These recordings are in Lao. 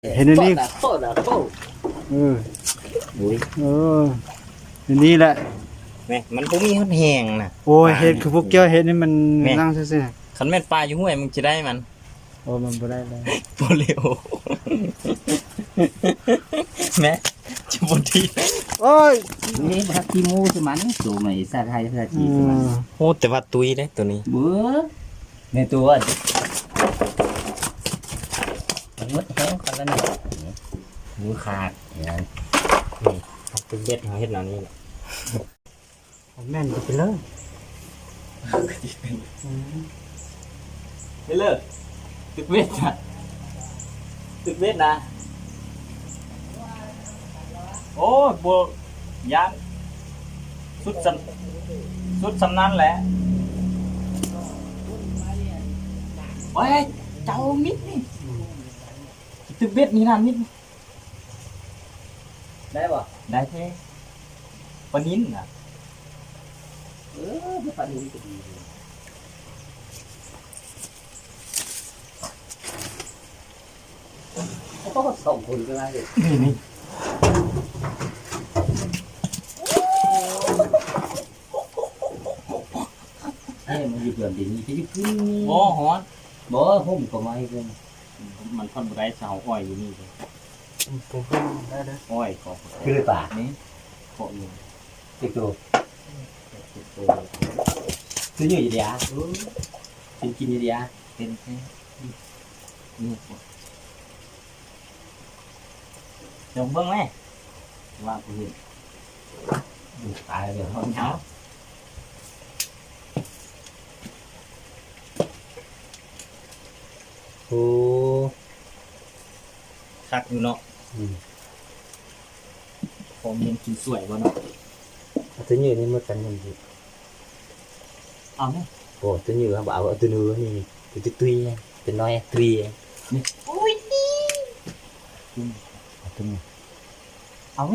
ເຫັນອັນນີ້ ໂຄດນະ ໂຄດນະ ໂຄດ ເອີ ໂອ້ຍ ເອີ ອັນນີ້ແຫຼະ ແມ່ ມັນບໍ່ມີຮອດແຮງນະ ໂອ້ຍ ປານນີ້ ເຮັດຄືພວກເຈົ້າເຮັດນີ້ມັນ ແມ່ ນັ່ງຊື່ໆ ຄັນແມ່ນປາຢູ່ຫ້ວຍ ມຶງຊິໄດ້ມັນ ໂອ້ ມັນບໍ່ໄດ້ແລ້ວ ໂປເລໂອ ແມ່ ຈະບໍ່ດີ ໂອ້ຍ ນີ້ບັກຂີ້ໝູຊິມັນ ໂຕໃໝ່ສາໄທສາຈີຊິມັນ ອືມ ໂອ້ ແຕ່ວ່າຕຸ້ຍເດ້ໂຕນີ້ ເບິ່ງ ໃນຕົວ ມັນໝົດແຮງກ່ອນແລ້ວນີ້ ມືຂາດ ນີ້ ນີ້ ເອົາເປັນເບັດ ເຮົາເຮັດແນວນີ້ແຫຼະ ແມ່ນໄປເລີຍ ໄປເລີຍ ຕຶກເບັດນະ ຕຶກເບັດນະ. ໂອ້ຍ ບໍ່ຢ້ານ ສຸດສ່ຳ ສຸດສ່ຳນັ້ນແຫຼະ ໂອ້ຍ ເຈົ້າມິດນີ້ ຕຶກເບັດນີ້ນະ ມິດນີ້ ໄດ້ບໍ່? ໄດ້ແທ້ ປານິນນະ ເອີ ປານິນກໍດີ. ໂອ້ ສອງຄົນກໍໄດ້ເດ ນີ້ ນີ້ ເອີ ມັນຢູ່ເຮືອນດີນີ້ ຊິຢູ່ຂຶ້ນນີ້ ບໍ່ ຮ້ອນ ບໍ່ ຮົ່ມກໍໄມ້ເພິ່ນ ມັນພັດບໍ່ໄດ້ ຊາວອ້ອຍຢູ່ນີ້ເດ້ ໄປເພິ່ນໄດ້ເດີ ອ້ອຍກໍ ຄືປາ ນີ້ ເກາະຢູ່ ຕິດໂຕ ຕິດໂຕ ຄືຢູ່ເດ ເອີ ກິນ ກິນຢູ່ເດ ເປັນແທ້ ນີ້ ນີ້ ເຈົ້າເບິ່ງແມ ວ່າກູເຫັນ ຕາຍແລ້ວເນາະ ໂອ້ ຄັກຢູ່ເນາະ ອືມ ຄອມເມັນກິນສວຍບໍ່ເນາະ ເອົາໂຕນີ້ນີ້ໝົດກັນຍັງດີ ເອົາແມ ບໍ່ ໂຕນີ້ເຮົາບໍ່ເອົາ ເອົາໂຕນີ້ນີ້ ໂຕຕຸ້ຍໆ ໂຕນ້ອຍຕຸ້ຍ ນີ້ ໂອ້ຍ ນີ້ ເອົາໂຕນີ້ ເອົາແມ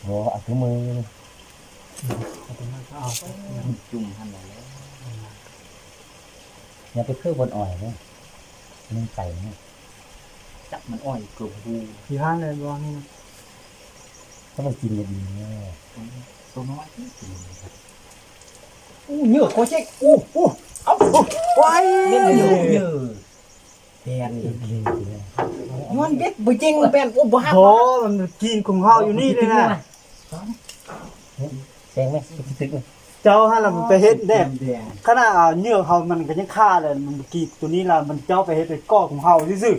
ບໍ່ ເອົາໂຕມື ເອົາໂຕນັ້ນກໍເອົາ ຈຸ່ມຫັ້ນແຫຼະ ຢ່າໄປຄືບ່ອນອ້ອຍເດີ ມັນໄກນະ ຈັບມັນອ້ອຍກໍບໍ່ຮູ້ ຢູ່ຫັ້ນແຫຼະ ບ່ອນນີ້ນະ ຖ້າມັນກິນກໍດີແລ້ວ ໂຕນ້ອຍກິນ ໂອ້ ເຫຍື້ອກໍເຈັກ ໂອ້ ໂອ້ ເອົາ ໂອ້ ໂອ້ຍ ເຫຍື້ອ ເຫຍື້ອ ແປນອີກ ຍ້ອນເບັດບໍ່ເຈັງແປນ ໂອ້ ບໍ່ຮັກ ບໍ່ ມັນກິນຂອງເຮົາຢູ່ນີ້ເລີຍນະ ແປງແມ່ ເຈົ້າຫັ້ນລະມັນໄປເຮັດແບບ ຂະໜາດເຫຍື່ອເຮົາມັນກໍຍັງຄາເລີຍ ມັນກີກໂຕນີ້ລະ ມັນເຈົ້າໄປເຮັດເປັນກໍຂອງເຮົາຊື່ໆ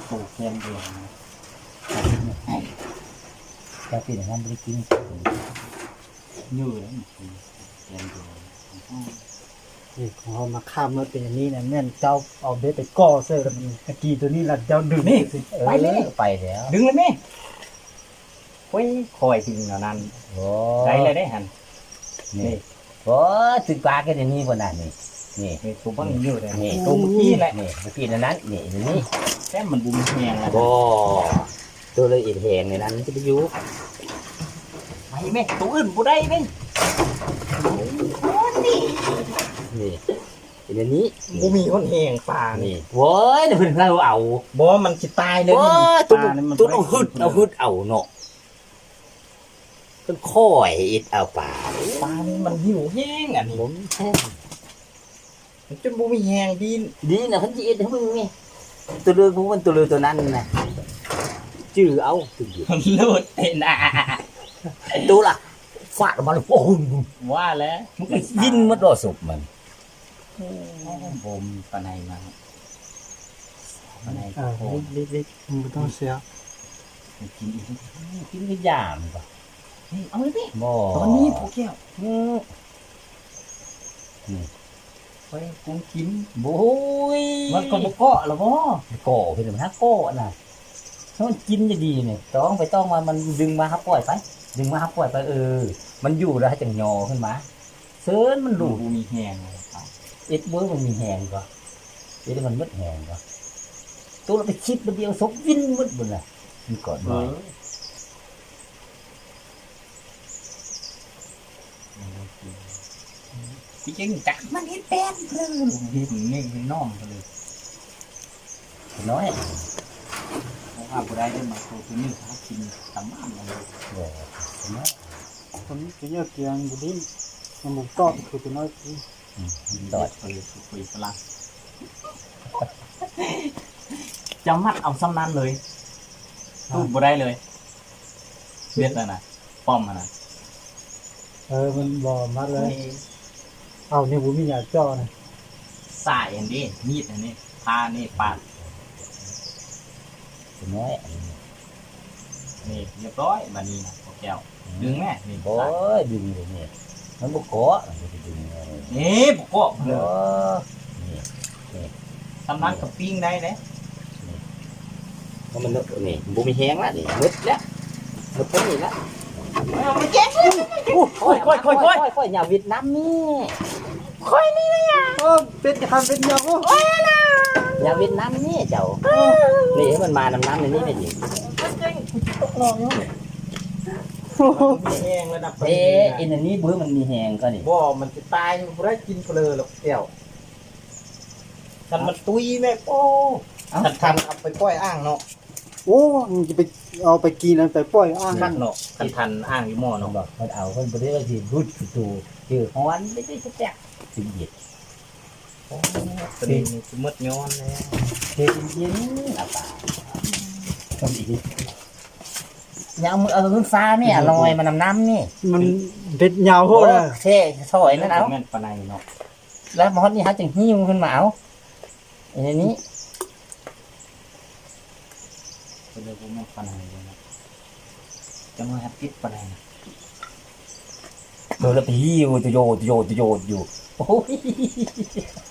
ໂຕແຄມດຽວ ແຕ່ປີນະ ມັນບໍ່ໄດ້ກິນ ເຫຍື່ອແລ້ວ ແຄມດຽວ ນີ້ຂອງເຮົາມາຂ້າມມາເປັນອັນນີ້ນະ ແມ່ນເຈົ້າເອົາເບັດໄປກໍເສີ ແລ້ວມັນກະກີໂຕນີ້ລະເຈົ້າດຶງ ນີ້ ໄປເລີຍ ເອີ ໄປແລ້ວ ດຶງເລີຍແມ່ ໂອ້ຍ ຄ່ອຍດຶງແນວນັ້ນ ໂອ້ ໄດ້ແລ້ວເດ້ຫັ້ນ ນີ້ ນີ້ ໂອ້ ຖືກປາກກັນນີ້ບໍ່ນະ ນີ້ ນີ້ ນີ້ ໂຕບັກນີ້ຢູ່ເດ້ ນີ້ ໂຕເມື່ອກີ້ແຫຼະ ນີ້ ເມື່ອກີ້ນັ້ນ ນີ້ ນີ້ ແຕ່ມັນບໍ່ມີແຮງນະ ບໍ່ ໂຕເລີຍເອັດແຮງໃນນັ້ນ ມັນຈະໄປຢູ່ ໄປແມ່ ໂຕອື່ນບໍ່ໄດ້ເດ້ ນີ້ ເປັນອັນນີ້ ບໍ່ມີຮອດແຮງປານີ້ ນີ້ ໂອ້ຍ ເພິ່ນເອົາ ບໍ່ ມັນຊິຕາຍເລີຍ ໂອ້ຍ ໂຕ ປານີ້ມັນ ໂຕເອົາຫຶດ ເອົາຫຶດເອົາເນາະ ເພິ່ນຄ່ອຍເອັດເອົາປາ ປານີ້ມັນຫິວແຮງ ອັນນີ້ບໍ່ມີແຮງ ມັນຈົນບໍ່ມີແຮງດີນ ດີນະ ເພິ່ນຊິເອັດໃຫ້ມຶງນີ້ ໂຕເລີ ພວກມັນໂຕເລີໂຕນັ້ນນະ ຈື່ເອົາ ໂລດເຕັນ ໂຕລະ ຟາດອອກມາເລີຍ ໂອ້ໂຫ ວ່າແລ້ວ ມັນກໍວິນໝົດດອກສົບມັນ ໂອ້ ບໍ່ມີປານໃດມາ ປານໃດ ເອີ ໂອ້ ລິດໆ ບໍ່ຕ້ອງເສຍ ກິນອີກ ກິນອີກຢ່າງບໍ່ ນີ້ ເອົາເລີຍຕິ ບໍ່ ຕອນນີ້ພວກແກ້ວ ອື ນີ້ ຂ້ອຍກຸງກິນ ໂອ້ຍ ມັນກໍບໍ່ເກາະລະບໍ່ ເກາະ ເຫັນມັນຫາເກາະນະ ໃຫ້ມັນກິນຈະດີນີ້ ຕ້ອງໄປຕ້ອງມາ ມັນດຶງມາຫາປ່ອຍໄປ ດຶງມາຫາປ່ອຍໄປ ເອີ ມັນຢູ່ແລ້ວໃຫ້ຈັ່ງຍໍຂຶ້ນມາ ເຊີນມັນດູດ ມັນບໍ່ມີແຮງ ເອັດເວີມັນມີແຮງກວ່າ ເຮັດໃຫ້ມັນໝົດແຮງກວ່າ ໂຕລະໄປຊິບບາດດຽວສົບວິນໝົດພຸ້ນລະ ມັນກອດມາ ເອີ ຄືຈັ່ງຈັກມັນເຮັດແປນເລີຍ ເຫັນນີ້ເຫັນນ້ອງເລີຍ ນ້ອຍ ເພາະວ່າບໍ່ໄດ້ເດ້ ມາໂຕຕົວນີ້ຫາກິນຕາມບ້ານເຮົາເລີຍ. ບໍ່ ນ້ອຍ ຕົວນີ້ ຕົວນີ້ກຽງບໍ່ດີ ມັນບໍ່ຕອບຄືຕົວນ້ອຍ. ອືມ ດອດ ເອີ ຄືຄຸຍຝຣັ່ງ ຈະມັດເອົາສ່ຳນັ້ນເລີຍ ຕູດບໍ່ໄດ້ເລີຍ ເບັດຫັ້ນນະ ປ້ອມຫັ້ນນະ. ເອີ ມັນບໍ່ມັດເລີຍ. ເອົາ ນີ້ບໍ່ມີຫຍັງເຈາະນະ ສາຍອັນນີ້ ມີດອັນນີ້ ຜ່ານີ້ປາດ ຕົວນ້ອຍອັນນີ້. ນີ້ ຮຽບຮ້ອຍບາດນີ້ນະ ພໍ່ແກ້ວ ອືມ ດຶງແມ້ ນີ້ ໂອ້ຍ ດຶງເລີຍນີ້ ມັນບໍ່ເກາະ ມັນຊິດຶງແນວນີ້ ນີ້ບໍ່ເກາະເລີຍ. ນີ້ ນີ້ ສຳລັບກັບປີ້ງໄດ້ເດ້ ນີ້ ເພາະມັນ ນີ້ ບໍ່ມີແຮງລະ ນີ້ ໝົດແລ້ວ ໝົດເທົ່ານີ້ລະ. ເອົາໄປເກັບ ໂອ້ຍ ຂ້ອຍ ຂ້ອຍ ຂ້ອຍ ຂ້ອຍ ຢ່າຫວິດນ້ຳນີ້ ຂ້ອຍນີ້ນະ ເອີ ເປັນຄັນເປັນຫຍັງ ໂອ້ຍ ຢ່າຫວິດນ້ຳນີ້ເຈົ້າ ເອີ ນີ້ ມັນມານຳນ້ຳໃນນີ້ແມ່ນຫຍັງ ມັນເກັ່ງ ກູຊິຕົກໜອງຢູ່ ມີແຮງລະດັບປານ ເອີ ນີ້ນະ ອັນນີ້ບໍ່ ມັນມີແຮງກວ່ານີ້ ບໍ່ ມັນຊິຕາຍ ມັນບໍ່ໄດ້ກິນເພີລະແກ້ວ ຄັນມັນຕຸ້ຍແມ່ ໂອ້ ເອົ້າ ຄັນທັນເອົາໄປປ່ອຍອ່າງເນາະ. ໂອ້ ມັນຈະໄປເອົາໄປກິນ ເອົາໄປປ່ອຍອ່າງ ຄັກເນາະ ຄັນທັນອ່າງຢູ່ໝໍ້ເນາະ ເພິ່ນເອົາ ເພິ່ນບໍ່ໄດ້ວ່າຊິຫຼຸດຄືໂຕ ເຈີຮ້ອນໄດ້ແຕ່ແຕກ ຊິເຢັດ. ໂອ້ ຕົວນີ້ມັນຊິໝົດຍ້ອນແລ້ວ ເຮັດເຢັນໆ ອາປາ ຕ້ອງອີກ ຍັງເອົາເງິນຟ້ານີ້ ອະລອຍມານຳນ້ຳນີ້ ມັນເບັດຍາວໂພດ ໂອ້ ແທ້ ຊອຍນັ້ນເອົາ ແມ່ນປານໃດເນາະ. ແລ້ວມາຮອດນີ້ເຮົາຈຶ່ງຫິ້ວຂຶ້ນມາເອົາ ອັນນີ້ ເພິ່ນເລີຍບໍ່ແມ່ນປານໃດເນາະ ຈັ່ງວ່າຮັບຜິດປານໃດນະ ໂດນລະໄປຫິ້ວ ຕະໂຍດ ຕະໂຍດ ຕະໂຍດຢູ່ ໂອ້ຍ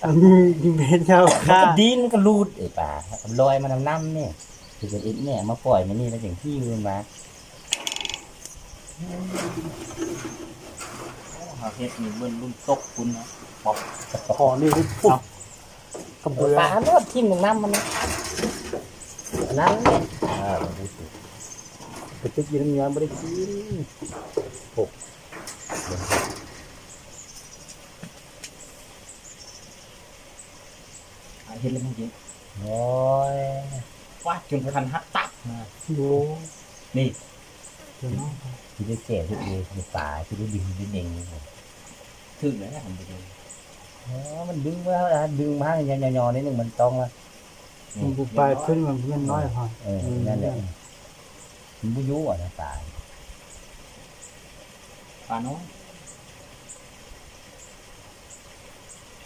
ອັນນີ້ເປັນເຈົ້າ ມັນກໍດິ້ນ ມັນກໍຫຼຸດ ເອີ ປາ ລອຍມານຳນ້ຳນີ້ ຄືເປັນເອັດແມ່ມາປ່ອຍມານີ້ ແລ້ວຈຶ່ງຫິ້ວຂຶ້ນມາ. ເຮົາເຮັດນີ້ເບິ່ງລຸ້ນຕົກພຸ້ນນະ ປອກ ຂໍນີ້ປຸບ ກະເບືອ ປາໂລດ ຖິ້ມລົງນ້ຳມັນ ອັນນັ້ນແຫຼະ ເອີ ໄປຕຶກຢູ່ນ້ຳຍາບໍ່ໄດ້ກິນ ໂອ້ ເຮັດແລ້ວມັນເຢັນ ໂອ້ຍ ຟາດຈົນຄັນຮັກຕັບນະ ໂອ້ ນີ້ ຊິໄດ້ແກ່ເຮັດເອງ ປາຊິໄດ້ດຶງໄດ້ເໜັງ ຖືກແລ້ວນະ ມັນດຶງມາ ດຶງມາ ຍໍໆ ໜ້ອຍໜຶ່ງ ມັນຕ້ອງລະ ມັນບໍ່ປາຍຂຶ້ນ ມັນຍັງນ້ອຍພໍ ເອີ ນັ້ນແຫຼະ ມັນບໍ່ຢູ່ນະ ປາ ປານ້ອຍ.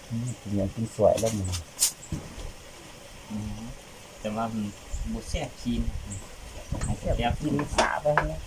ອືມ ກິນຫຍັງກິນສວຍແລ້ວມື້ນີ້ ອືມ ແຕ່ວ່າມັນບໍ່ແຊບຊີ້ນ ແຊບ ແຊບຊີ້ນສາໄປຫັ້ນແຫຼະ.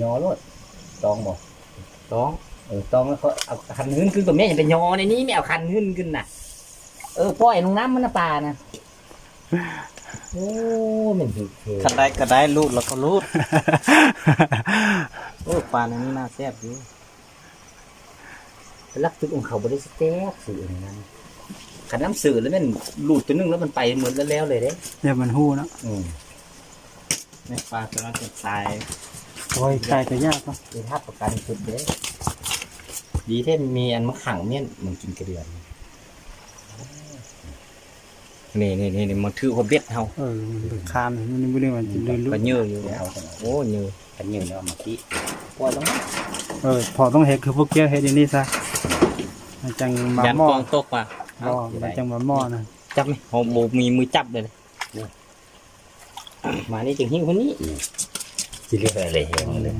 ຍໍໂລດ ຕ້ອງບໍ່? ຕ້ອງ ເອີ ຕ້ອງແລ້ວ ເອົາຄັນຫຶ້ນຂຶ້ນ ຕົວແມ່ຢ່າໄປຍໍໃນນີ້ ແມ່ເອົາຄັນຫຶ້ນຂຶ້ນນະ ເອີ ປ່ອຍລົງນ້ຳມັນນະ ປານະ. ໂອ້ ແມ່ນຖືກເທີ ຄັນໄດ້ກໍໄດ້ ລູດແລ້ວກໍລູດ. ໂອ້ ປາໃນນີ້ໜ້າແຊບຢູ່ ໄປລັກຕຶກຂອງເຂົາບໍ່ໄດ້ຊິແຕກ ຊື້ອັນນັ້ນ ຄັນນ້ຳຊື້ແລ້ວແມ່ນລູດຕົວໜຶ່ງແລ້ວມັນໄປໝົດແລ້ວ ແລ້ວເລີຍເດ້ ຢ່າມັນຮູ້ເນາະ. ອືມ ແມ່ນປາຕົວນັ້ນຈະຕາຍ ໂອ້ຍ ຕາຍກໍຍາກເນາະ ໄດ້ຮັບປະກັນສຸດເດ້. ດີແທ້ມີອັນມາຂັງມ້ຽນ ມັນກິນກະເດືອນ. ນີ້ໆໆ ມັນຖືກວ່າເບັດເຮົາ. ເອີ ມັນເປັນຄານ ມັນບໍ່ໄດ້ວ່າຈະເລື່ອນ ປາເຍີຢູ່. ໂອ້ ເຍີ ປາເຍີເນາະ ເມື່ອກີ້ປ່ອຍລົງ. ເອີ ພໍຕ້ອງເຮັດຄືພວກເຈົ້າເຮັດອັນນີ້ຊະ ມັນຈັ່ງມາໝໍ້. ຢ້ານກ້ອງຕົກວ່າ. ບໍ່ ມັນຈັ່ງມາໝໍ້ນະ. ຈັບແມະ ເຮົາບໍ່ມີມືຈັບເລີຍ. ມານີ້ຈຶ່ງຫິ້ວຄົນນີ້ ຊິເລືອກອະໄລແຮງເລີຍ. ອືມ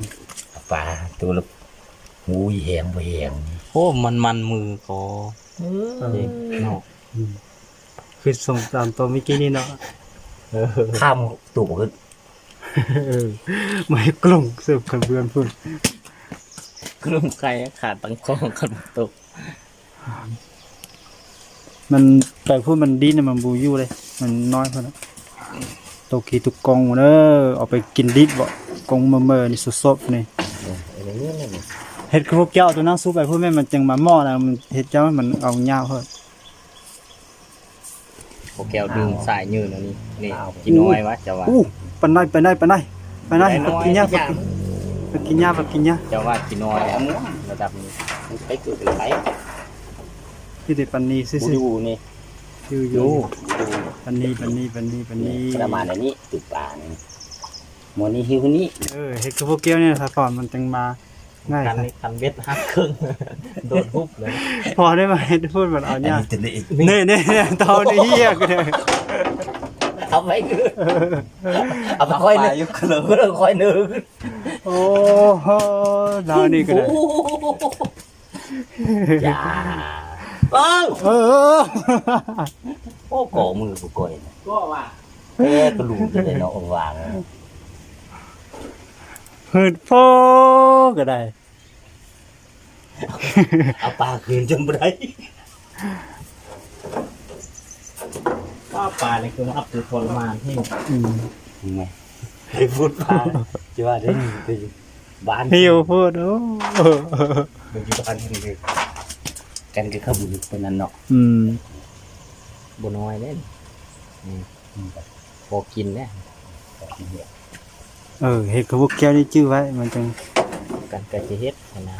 ປາໂຕລະ ໂອ້ຍ ແຮງບໍ່ແຮງ. ໂອ້ ມັນໆມືກໍ ເອີ ເນາະ. ອືມ ຄືສອງສາມໂຕເມື່ອກີ້ນີ້ເນາະ. ເອີ ຂ້າມໂຕຂຶ້ນ. ເອີ ມາໃຫ້ກລົງເສີບກະເບືອນພຸ້ນ ກລົງໄກຂາຕັ້ງຂອງຄັນຕົກ. ມັນໄປພຸ້ນມັນດີ້ນນະ ມັນບໍ່ຢູ່ເລີຍ ມັນນ້ອຍພຸ້ນນະ. ໂຕຂີ້ໂຕກົງເດີ ເອົາໄປກິນດິບບໍ ກົງເມີ່ໆນີ້ ສົດໆນີ້. ເອີ ເຮັດຄືພວກເຈົ້າ ໂຕນັ້ນຊູໄປພຸ້ນແມ່ນມັນຈຶ່ງມາໝໍ້ນະ ມັນເຮັດຈັ່ງມັນເອົາຍາກໂພດ. ພວກແກ້ວດຶງສາຍຍືນອັນນີ້ ນີ້ ຂີ້ນ້ອຍວ່າ ເຈົ້າວ່າ. ອູ້ ປານໃດ ປານໃດ ປານໃດ ປານໃດ. ກິນຫຍ້າ ໄປກິນຫຍ້າ ໄປກິນຫຍ້າ. ເຈົ້າວ່າຂີ້ນ້ອຍລະດັບນີ້ ມັນໄປເກີດໄປ. ມີແຕ່ປານນີ້ຊື່ໆ ຢູ່ນີ້ ຢູ່ ຢູ່ ປານນີ້ ປານນີ້ ປານນີ້ ປານນີ້ ປະມານອັນນີ້. ຕຶກປານີ້ ໝໍ້ນີ້ຫິ້ວນີ້. ເອີ ເຮັດຄືພວກແກ້ວນີ້ ສະພອນມັນຈຶ່ງມາ ງ່າຍ ຄັນ ຄັນເບັດຫັກເຄິ່ງ ໂດດຮຸບເລີຍ. ພໍໄດ້ມາເຮັດພຸ້ນມັນເອົາຍາກ. ນີ້ ນີ້ ນີ້ ເທົ່ານີ້ເຮີ້ຍກະເດີ ເອົາໄປຄື ເອົາໄປຄ່ອຍໜຶ່ງ ເອົາໄປຢູ່ເລີຍ ຄ່ອຍໜຶ່ງ. ໂອ້ໂຫ ລາວນີ້ກະໄດ້. ຢ່າ ເອີ ເອີ ເອີ ໂອ້ ກໍມືບໍ່ກ່ອຍນະ ກໍວ່າ ແຕ່ກະລູກໄດ້ເນາະ ວາງ ຫືດພໍກະໄດ້. ເອົາປາຄືນຈົນບໍ່ໄດ້. ປາ ປານີ້ຄືອັບ ທໍລະມານແຮງ. ອືມ ໄປພຸດປາ ຈະວ່າໄດ້ໄປບ້ານ ຫິວໂພດ. ໂອ້ ໄປຢູ່ບ້ານເພິ່ນ ກັນກະເຂົ້າບໍ່ລຶກປານນັ້ນເນາະ. ອືມ ບໍ່ນ້ອຍເດ້. ອືມ ພໍກິນແດ່. ເອີ ເຮັດຄືພວກແກ້ວນີ້ຈື່ໄວ້ ມັນຈັ່ງ ກັນກະຈະເຮັດຫັ້ນນະ.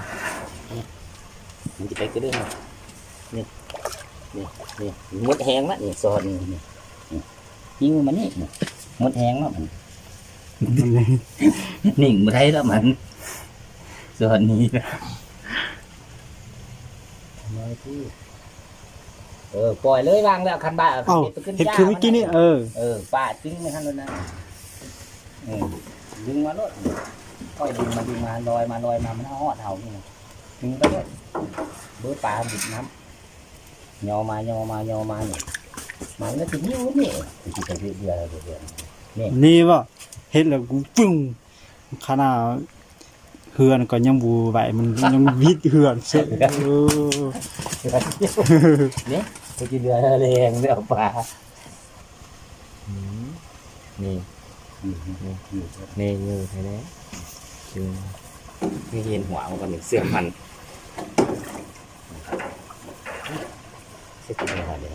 ມັນຈະໄປກະເດີນ ນີ້ ນີ້ ນີ້ ໝົດແຮງລະ ນີ້ ສອນນີ້ ນີ້ ຍິງມານີ້ ນີ້ ໝົດແຮງລະ ມັນນິ່ງບໍ່ໄດ້ລະ ມັນ ສອນນີ້. ເອີ ປ່ອຍເລີຍ ວາງແລ້ວ ຄັນບາດ ເອົ້າ ເຮັດຄືເມື່ອກີ້ນີ້. ເອີ ເອີ ປາດຈຶ່ງໄປຫັ້ນໂລດນະ. ເອີ ດຶງມາໂລດ ຄ່ອຍດຶງມາ ດຶງມາ ລອຍມາ ລອຍມາ ມັນຮອດເຮົານີ້ນະ. ດຶງໄປໂລດ ເບີປາບຸດນ້ຳ ຍໍມາ ຍໍມາ ຍໍມາ ນີ້ ມັນກະຊິຫິ້ວນີ້ ຊິໄປເລື້ອຍໆ ນີ້ ນີ້ບໍ່ ເຮັດແລ້ວກູປຶ້ງ ຂະໜາດເຮືອນກໍຍັງບໍ່ໄຫວ ມັນຍັງວິດເຮືອນເສີຍ. ເອີ ນີ້ ໄປກິນເຮືອນແລງແລ້ວປາ. ອືມ ນີ້ ນີ້ ນີ້ ນີ້ ນີ້ຢູ່ແທ້ໆ ຄື ຄືເຫັນຫົວມັນກໍເປັນເສືອມັນ ຊິກິນເຮົາເດ.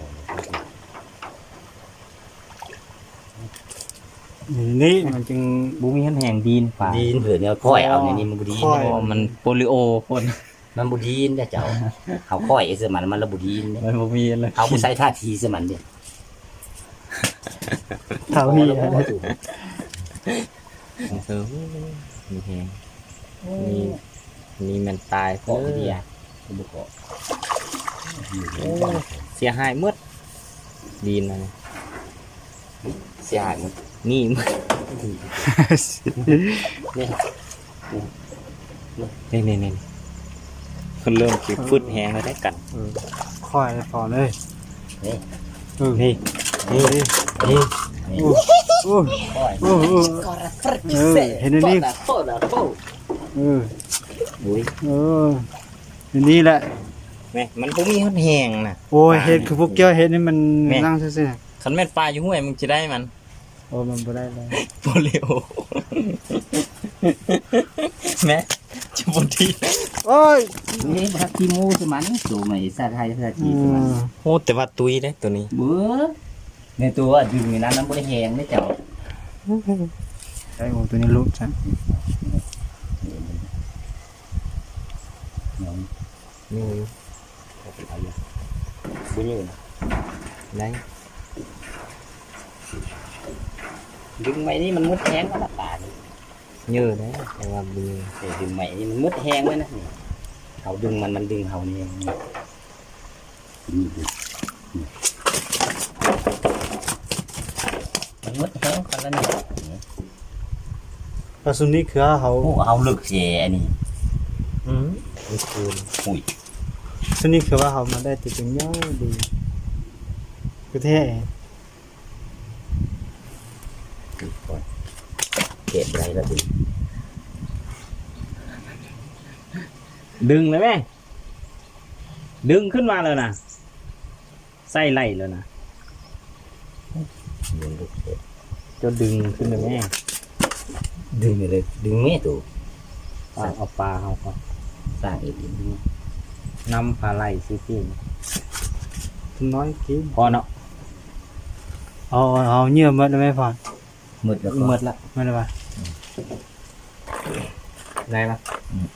ນີ້ມັນຈຶ່ງບໍ່ມີແຮງດີນປາ ດີນເພິ່ນເນາະ. ຂ້ອຍເອົາໃນນີ້ມັນບໍ່ດີນ ມັນໂປລິໂອພຸ້ນ ມັນບໍ່ດີນເດ້ເຈົ້າ. ເຮົາຂ້ອຍໃສ່ມັນ ມັນລະບໍ່ດີນເດ້ ມັນບໍ່ມີແລ້ວ ເຮົາບໍ່ໃສ່ທ່າທີໃສ່ມັນເດ້. ເຮົາມີ ເອີ ມີແຮງ ນີ້ ນີ້ແມ່ນຕາຍເລີຍ. ບໍ່ເກາະ ໂອ້ ເສຍຫາຍໝົດ ດີນນັ້ນ ເສຍຫາຍໝົດ ນີ້ ນີ້ ນີ້ ນີ້ ນີ້ ນີ້ ນີ້ ເພິ່ນເລີ່ມຊິຟຶດແຮງແລ້ວໄດ໋ກັນ. ເອີ ຄ່ອຍພໍເລີຍ ນີ້ ເອີ ນີ້ ນີ້ ນີ້ ນີ້ ໂອ້ ໂອ້ ຄ່ອຍ ໂອ້ ເອີ ເຫັນອັນນີ້ ເອີ ໂອ້ຍ ເອີ ອັນນີ້ແຫຼະ ແມ່ ມັນບໍ່ມີຮອດແຮງນະ. ໂອ້ຍ ເຮັດຄືພວກເຈົ້າເຮັດນີ້ມັນ ແມ່ ນັ່ງຊື່ໆ ຄັນແມ່ນປາຢູ່ຫ້ວຍມັນຊິໄດ້ມັນ ໂອ້ ມັນບໍ່ໄດ້ແລ້ວ ໂປລິໂອ ແມ່ ຈະບໍ່ດີ. ໂອ້ຍ ນີ້ຜັກຂີ້ໝູໃສ່ມັນ ໂຕໃໝ່ສາໄທສາຈີໃສ່ມັນ. ໂອ້ ແຕ່ວ່າຕຸ້ຍເດ້ໂຕນີ້ ເບິ່ງ ໃນໂຕວ່າດຶງໃນນັ້ນ ມັນບໍ່ໄດ້ແຮງເດ້ເຈົ້າ. ໄດ້ ໂອ້ ໂຕນີ້ຫຼຸດຊັ້ນ. ຍັງຢູ່ ເອົາຢູ່ ບໍ່ຢູ່ນະ ໄດ້ ດຶງໄວ້ນີ້ມັນໝົດແຮງແລ້ວລະປານີ້ ເຢີແລ້ວ ແຕ່ວ່າບໍ່ເຢີ ເອີ ດຶງໄວ້ນີ້ມັນໝົດແຮງແລ້ວນະ ນີ້ ເຮົາດຶງມັນ ມັນດຶງເຮົານີ້ ນີ້ ມັນໝົດແຮງກັນແລ້ວນີ້ ປາຊຸມນີ້ຄືເຮົາ ໂອ້ ເຮົາເລິກແທ້ອັນນີ້ ອືມ ອຸ້ຍ ຊຸມນີ້ຄືວ່າເຮົາມາໄດ້ຕົວຈິງຍາວດີ ຄືແທ້ ເກັບໄດ້ແລ້ວຕິ ດຶງເລີຍແມ ດຶງຂຶ້ນມາແລ້ວນະ ໃສ່ໄຫຼແລ້ວນະ ເຈົ້າດຶງຂຶ້ນໄດ້ແມ ດຶງໄດ້ເລີຍ ດຶງແມໂຕ ເອົາປາເຮົາກ່ອນ ສ້າງອີກ ນຳປາໄຫຼຊິກິນ ນ້ອຍກິນ ພໍເນາະ ເອົາ ເອົາເຫຍື່ອໝົດແລ້ວແມ ພໍ ໝົດແລ້ວ ໝົດລະ ໝົດແລ້ວຫວາ ໄດ້ລະ ອືມ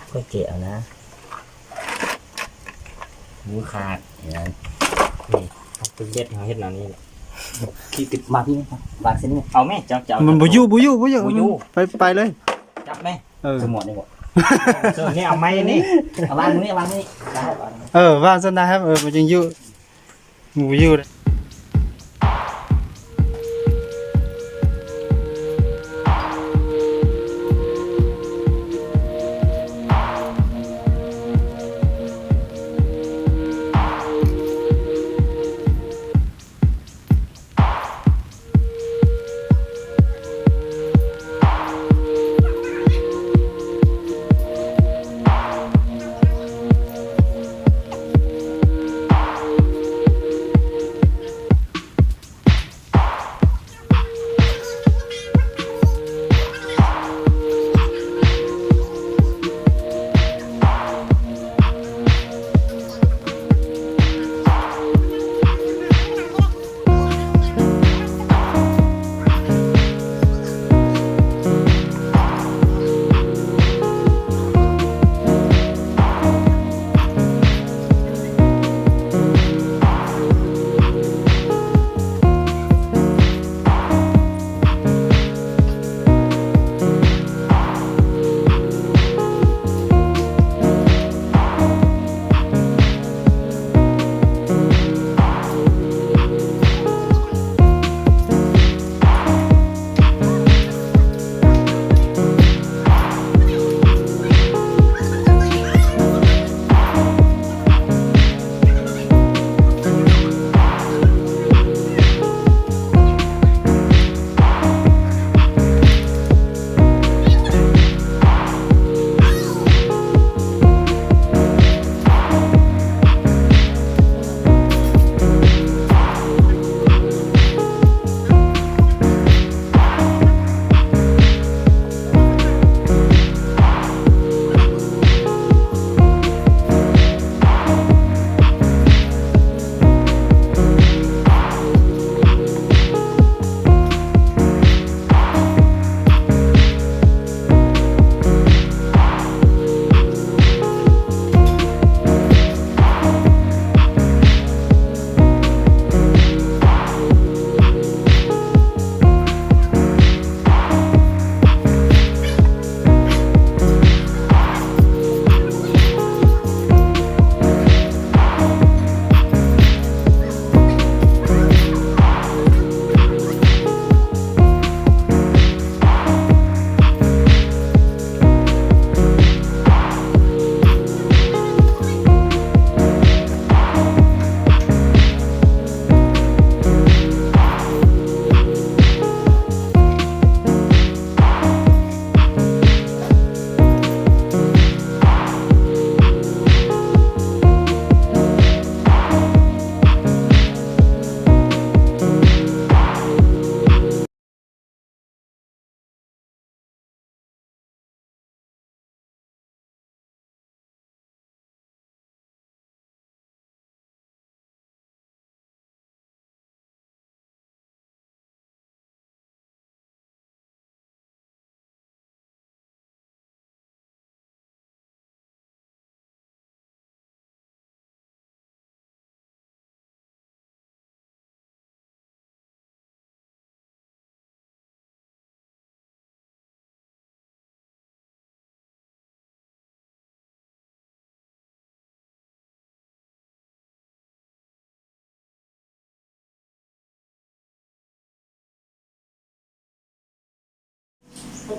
ຂ້ອຍແກະເອົານະ ໝູຂາດ ນີ້ ເປັນເບັດເຮົາເຮັດແນວນີ້ແຫຼະ ທີ່ຕິດມາພີ່ ວາງເສັ້ນນີ້ ເອົາແມ ເຈົ້າ ເຈົ້າ ມັນບໍ່ຢູ່ ບໍ່ຢູ່ ບໍ່ຢູ່ ບໍ່ຢູ່ ໄປ ໄປເລີຍ ຈັບແມ ເອີ ສະໝວດນີ້ບໍ່ ເອີ ນີ້ເອົາໄມ້ນີ້ ເອົາວາງນີ້ ວາງນີ້ ເອີ ວາງຊັ້ນນະ ເອີ ມັນຈຶ່ງຢູ່ ບໍ່ຢູ່ເດ້.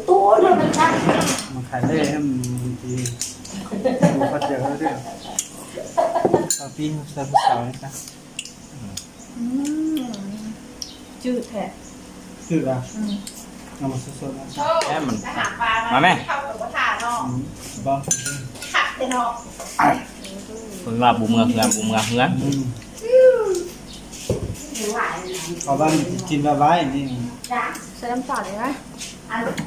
ໂອ້ຍ ມັນຄັກ ມັນຂາຍໄດ້ ມັນດີ ບໍ່ເຂົ້າໃຈເດ້ອ ເອົາປີ້ໃສ່ຜູ້ສາວນີ້ຊະ. ອືມ ຈືດແທ້ ຈືດຫວາ? ອືມ ເອົາມາສົດໆ ແມ່ນມັນ ມາແມ່ ເຂົ້າກັບບໍ່ທາເນາະ ອືມ ບໍ່ ຄັກແທ້ເນາະ ເພິ່ນວ່າບໍ່ເມືອເຮືອນ ບໍ່ເມືອເຮືອນ ອືມ ເອົາໄວ້ກິນໄວ້ໆ ນີ້ ໃສ່ນ້ຳຕານໄດ້ໄໝ?